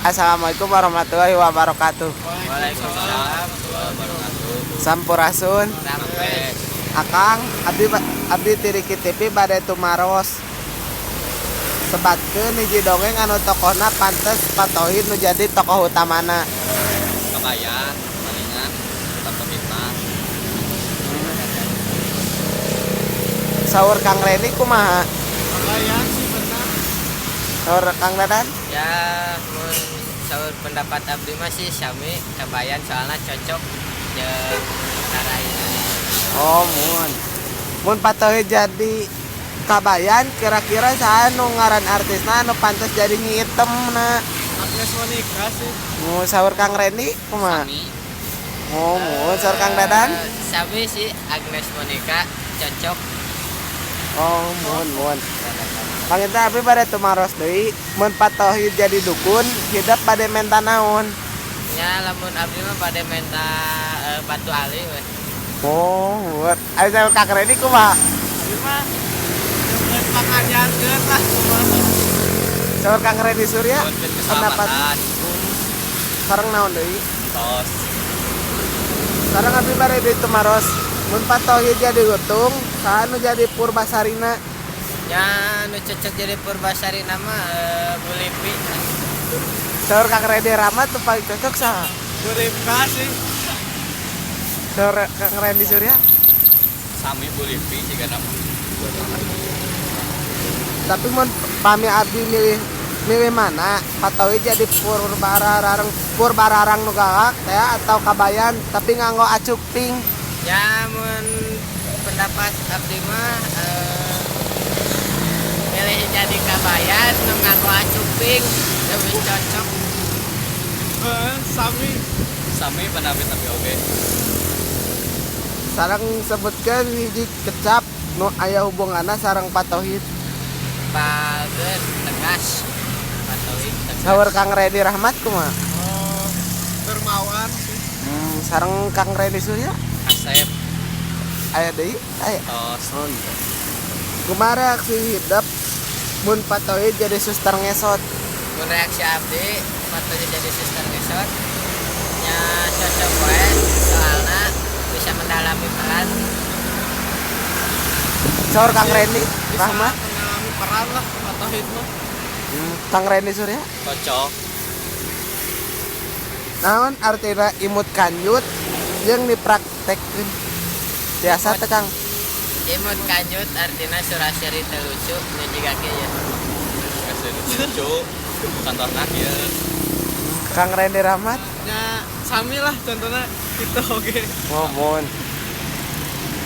Assalamualaikum warahmatullahi wabarakatuh. Waalaikumsalam warahmatullahi wabarakatuh. Sampurasun. Rampes. Akang, abdi ti Riki TV bade tumaros. Sebatkeun hiji dongeng anu tokohna pantes Pak Tohid nu jadi tokoh utamana. Kabayan, palingan tetap mah. Saur Kang Reni kumaha? Kabayan sih benar. Saur Kang Dadan? Ya, mun saur pendapat abdi mah sih sami Kabayan, soalnya cocok jeung karaina. Oh, mun. Mun Pak Tohid jadi Kabayan, kira-kira saha nu ngaran artisna anu pantes jadi Nyi Item na? Agnes Monica sih. Mun saur Kang Reni kumaha? Sami. Oh, mun saur Kang Dadan? Sami sih, Agnes Monica cocok. Oh, mun mun. Panginten abdi bade tumaros deui, mun Pak Tohid jadi dukun, hidep bade menta naon? Ya, lamun abdi mah bade menta batu ali we. Oh, mun. Ayo, saur Kang Reni kumaha? Abdi mah nyuhunkeun pangajarkeun lah kumaha. Saur Kang Reni Surya? Nyuhunkeun Pendapat keselamatan. Sareng naon deui? Tos. Sareng abdi bade deui tumaros, mun Pak Tohid jadi lutung, saha nu jadi Purbasarina? Ya, nu cocok jadi Purbasari nama Bu Lipi. Saur Kang Reni Rahmat tuh paling cocok saha? Bu Rifka sih. Saur Kang Reni Surya? Sami, Bu Lipi juga nama. Tapi mun pami abdi milih milih mana, Pak Tohid jadi Purbararang nu galak teh atau Kabayan tapi nganggo acuk pink? Ya, mun pendapat abdi mah milih jadi Kabayan nu nganggo acuk pink lebih cocok. Eh, sami. Sami pendapat tapi oke. Sareng sebutkeun hiji kecap nu aya hubunganna sareng Pak Tohid. Pager tegas, Pak Tohid tegas. Saur Kang Reni Rahmat kumaha? Oh, dermawan sih. Sareng Kang Reni Surya? Asep. Aya deui? Aya. Tos. Oh, iya. Kumaha reaksi hidep mun Pak Tohid jadi suster ngesot? Mun reaksi abdi Pak Tohid jadi suster ngesot nya cocok wae, soalnya bisa mendalami peran. Saur Kang Reni Bisa Rahmat? mengalami peran lah Pak Tohid mah. Kang Reni Surya? Cocok. Naon artina imut kanjut jeung dipraktekkeun? Biasa teh, Kang? Imut kanjut artinya suraseri teu lucu nu jiga kieu. Kasih lucu. Contohna kieu. Kang Reni Rahmat? Ya, sami lah contohnya itu oke. Oh, mun.